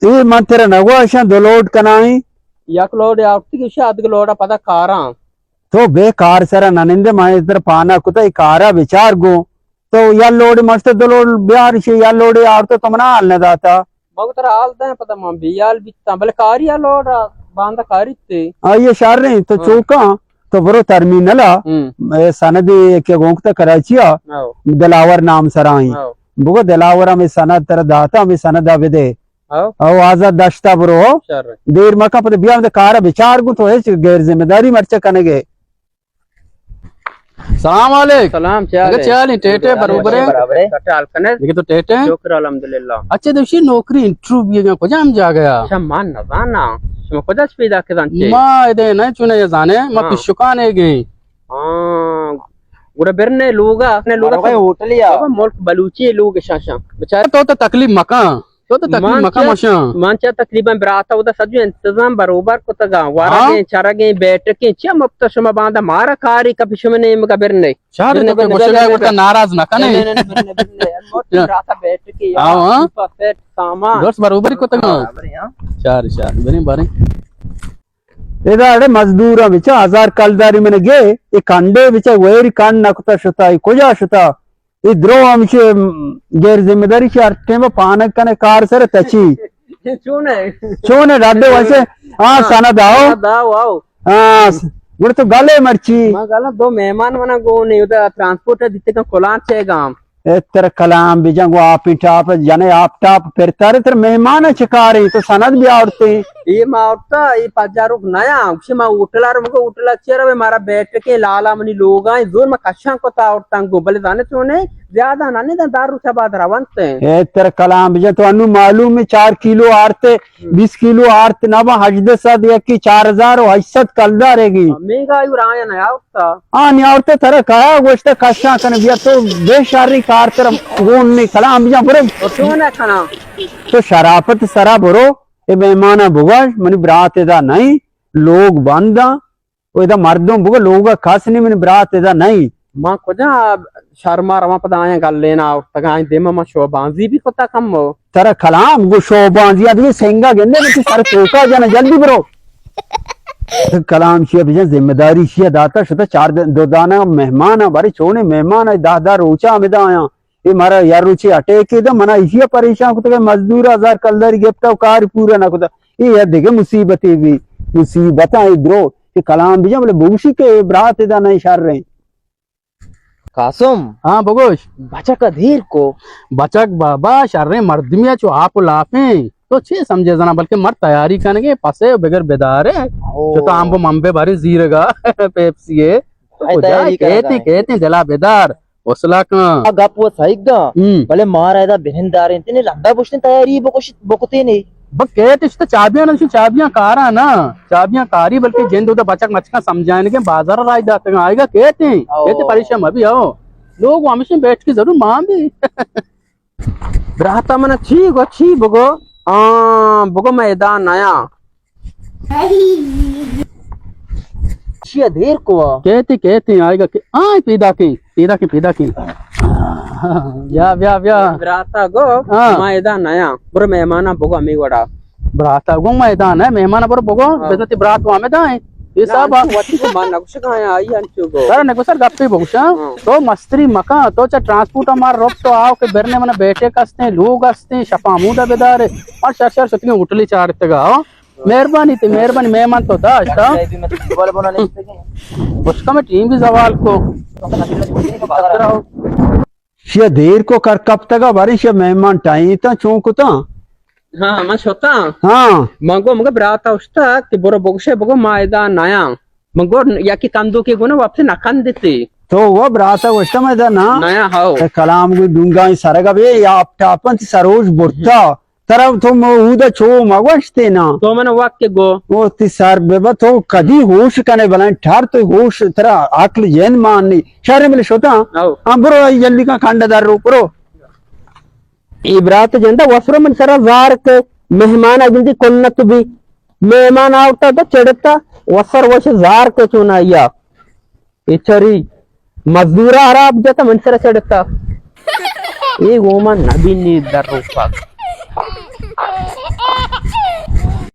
اے من ترا نگوشاں دو لوڈ کنائیں۔ یک لوڈ آورتی کہ شاید دگہ لوڈ پدا کاراں۔ تو بے کار سرا ننندے، من ترا پانا کتا، اے کارا بچار گوں۔ تو یا لوڈ مست دو لوڈ بیار، شی یا لوڈ آورتا تو منا حال نہ داتا۔ مگو ترا حال دیں پدا من بے حال بیتاں، بلے کاری آ لوڈ باندا کاری تے۔ آئیے شر ہیں تو ہاں۔ چوکاں، تو برو ترمینل آ، ہم۔ اے سند کہ گونکتا کراچی آ، ہاں۔ دلاور نام سرائیں۔ ہاں۔ بگو دلاور ہمیں سند ترا داتا، ہمیں سند آ بدے۔ ہاں۔ او آزاد دشتا برو۔ شر۔ دیر مکن، پدا بیا ہمیں کارا بچار گوں، تو ہیچ غیر ذمہ داری مرچا کنگے۔ سلام علیک۔ سلام، چے حال اگہ ہے؟ چے حال ہیں؟ ٹیٹے، بروبر ہے؟ برابر ہے۔ کٹال کنے؟ دیکھے تو ٹیٹے ہیں؟ شکر الحمدللہ۔ اچھا، دوشی نوکری انٹرویو بیگا کجام جاگہ؟ اچھا، ما نزانا۔ شما کجا چ پیدا کردن چے؟ ما ادے نہ چونے یہ زانے، ما ہاں۔ پشکانے گئے۔ ہاں۔ گڑا برنے لوگا، نے لوگا بروبر سب ہوٹل یا؟ بابا ملک بلوچی لوگ شاشا۔ بیچارے تو تو تکلیف مکان۔ تو تو تکلیف من مکن چہ، مشاں۔ من چہ تقریباً براتا اودا سجو انتظام بروبر کتگا، ہاں؟ ورگیں، چرگیں، بیٹکیں، چیا مپت شما باندا مارا کاری کپی شما نیمگا برنے۔ شاہ برنے، تو برنے، گوشگا برنے، گوشتا برنے۔ ناراض نہ کنے۔ نہیں، نہیں، نہیں، برنے، برنے۔ موٹی یا۔ براتا بیٹکیں، یا، ہاں، ہاں۔ سوپر سیٹ سامان۔ درست بروبری کتگا۔ ہاں، برابر، ہاں۔ شار، شار، بریں، بریں۔ ادا اڑے مزدور ہم بچا ہزار کلداری من گے، اے کنڈے بچا ویری کنڈ نہ کتا شتا، اے کجا شتا؟ اے درو ہمشی غیر ذمہ داری چی ہر ٹائم پانک کنے کار سر تچی۔ چون ہے؟ چون ہے ڈاڈے واسے؟ ہاں، ہاں۔ سند آؤ۔ سند آؤ، آؤ۔ ہاں، س-، گڑا تو گلے مرچی۔ ما گلا دو مہمان منا گون ہے، ادا ٹرانسپورٹ دیتے کن کلان چے گام۔ اے تر کلام بجن گو آپ ٹاپ جنے آپ ٹاپ پرتارے تر مہمان چکارے تو سند بھی آورتے۔ اے ما آورتا، اے پجاروک نیا، گوشی ما ہوٹل آر مگو ہوٹل چیر مارا بیٹکے لالا منی لوگا زور ما کشان کتا آورتان گو، بلے زانے چونے زیادہ نہ، نہیں دار روچا بعد روانتے۔ اے تر کلام بجن تو انو معلوم ہے چار کلو آرتے، بیس کلو آرت نہ با ہژدہ سد یکی چار ہزار و ہشت سد کلدار ہے گی۔ مہنگائی اور آیا نہ آورتا۔ آ نیاورتے ترا کایا گوشتا کشاں کن بیا تو بے شری کار ترا گون نی کلام بجا برو۔ اور تو نہ کنا۔ تو شرافت سرا برو، اے مہمانا بگوش، منی برات ادا نہیں، لوگ بنداں، و ادا مردم بگو لوگا کس نہیں، منی برات ادا نہیں۔ ما کجا شرما رواں پدا آیاں گل لینا آورتگاں، آئی دیما ما شوبانزی بھی کتا کم ہو۔ ترا کلام گو شوبانزی ادگی سنگا گندے بچی سر توکا جانا جلدی برو۔ کلام شیا بجن ذمہ داری شیا داتا شتا چار دن، دو دانا مہمان بارے چونے مہمان دہ دہ روچا ہمدا آیاں۔ اے مارا یا روچے اٹیک دا منا ایشیا پریشان کتا کہ مزدور ہزار کلداری گپتا و کار پورا نہ کتا۔ اے یا دیگه مصیبتے بھی، مصیبت اے درو کہ کلام بجن بلے بوشی کہ برات دا نہیں شر رہے۔ قاسم۔ ہاں، بگوش۔ بچک دیر کو۔ بچک بابا شریں مردمیا چو آپ و لافیں۔ تو چے سمجھے زنا، بلکہ مرد تیاری کنگے، پسے بگر بدارے۔ او۔ چو تو امبو ممبے بارے زیرگا، پیپسی ہے۔ تو کجا تیاری کہتے، کہتے دلا بدار، حوصلہ کن۔ گپ و صحیح گا۔ ہم۔ بلے مارا ادا بہن داریں، تینے لندا بوشتیں تیاری بکش، بکتے نے۔ بس کہتے شتا چابیاں نہ، چابیاں کارا نا، چابیاں کاری، بلکہ جند ادا بچک مچکا سمجھائیں کہ بازار راج داتگا آئے گا، کہتے ہیں، او۔ کہتے پریشان مبی آؤ۔ لوگ ہمیشہ بیٹھ کے ضرور مان بھی۔ براتا من چی گو، چی بگو؟ آ، بگو میں ادا نیا۔ چیا دیر کو؟ کہتے، کہتے آئے گا کہ، آئے پیدا کیں، پیدا کیں، پیدا کیں۔ بیا، بیا، بیا۔ براتا گو، ہاں۔ ما ادا نیا۔ برو مہمانا بگو ہمیں وڑا۔ براتا گو ما ادا نیا، مہمانا برو بگو، ہاں۔ بزن تی برات وامے دائیں۔ اے صاحب۔ وتی کو ما نگوشگا آیا، آئی انچو گو۔ سر نگو سر گپے بگوشاں۔ ہاں۔ تو مستری مکان، تو چا ٹرانسپورٹ مار روک تو آؤ کہ برنے من بیٹے کستیں، لوگ استیں، شپا مودا بدارے۔ اور شر شر شتگیں ہوٹلی چارتگا، ہاں۔ مہربانی تے، مہربانی، مہمان تو داشت، ہاں۔ بشکا میں ٹیم بھی زوال کو۔ شیا دیر کو کر کپتگا، بارے شیا مہمان ٹائیں تا چون کتا؟ ہاں، من شتا۔ ہاں۔ من گو، مگہ براتا اشتا کہ برو بگوشے، بگو ما ادا نیا۔ من گو، یکی کندو کے گونا واپس نکندتے۔ تو وہ براتا اشتا میں ادا نا؟ نیا، ہاو۔ اے کلام گو ڈونگا سرگا بے، یا آپ ٹاپن تی سروش برتا۔ ترا تو مودا چو مگوشتے نا۔ تو من وقت کے گو۔ او تی سر ببا تو کدی ہوش کنے بلائیں ٹھار تو ہوش ترا عقل ذہن مان نی۔ شہر ملے شوتا۔ او۔ ہاں برو آئی جلدی کا کھانڈا در رو برو۔ اے برات جندا وسرو من سرا زار کے مہمان آ جلدی کنت بھی۔ مہمان آوتا تو چڑتا وسر وش زار کے چونا یا۔ اے چری مزدورا حراب جتا من سر چڑھتا۔ اے گوما نبی نی در روپا۔